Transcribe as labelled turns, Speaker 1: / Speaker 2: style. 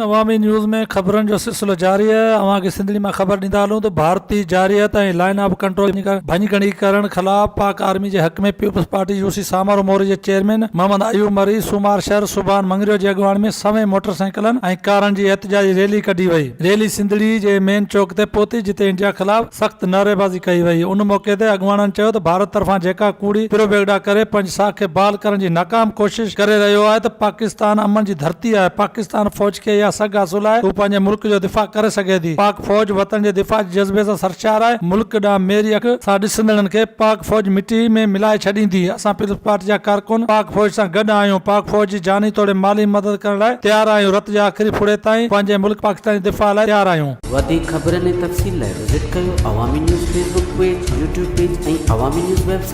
Speaker 1: عوامي news ۾ خبرن جو سلسلو جاري آهي اوهان کي سنڌڙي مان خبر ڏيندا هلون ته ڀارتي جارحيت ۽ لائن آف ڪنٽرول ڀڃڪڙي ڪرڻ خلاف پاڪ آرمي جي حق ۾ پيپلز پارٽي يوسي سامارو موري جي چيئرمين محمد ايوب مري سومار شهر سبحان مڱريو جي اڳواڻي ۾ سوين موٽر سائيڪلن ۽ ڪارن جي احتجاجي ريلي ڪڍي وئي ريلي سنڌڙي جي مين چوڪ تي پهتي جتي انڊيا خلاف سخت نعريبازي ڪئي وئي ان موقعي تي اڳواڻن چيو ته ڀارت طرفان جيڪا ڪوڙي پروپيگڊا ڪري پنهنجي ساک کي بحال ڪرڻ جي ناڪام ڪوشش ڪري رهيو آهي ته پاڪستان امن جي ڌرتي آهي، پاڪستان فوج کي اها سگهه حاصل آهي ته هو پنهنجي ملڪ جو دفاع ڪري سگهي ٿي، پاڪ فوج وطن جي دفاع جي جذبي سان سرشار آهي، ملڪ ڏانهن ميري اک سان ڏسندڙن کي پاڪ فوج مٽي ۾ ملائي ڇڏيندي، اسان پيپلز پارٽي جا ڪارڪن پاڪ فوج سان گڏ آهيون، پاڪ فوج جي جاني توڙي مالي مدد ڪرڻ لاء تيار آهيون، رت جي آخري ڦڙي تائين پنهنجي ملڪ پاڪستان جي دفاع لاء تيار آهيون.
Speaker 2: وڌيڪ خبرن ۽ تفصيل لاء وزٽ ڪيو Awami news Facebook page, YouTube page ۽ Awami news website.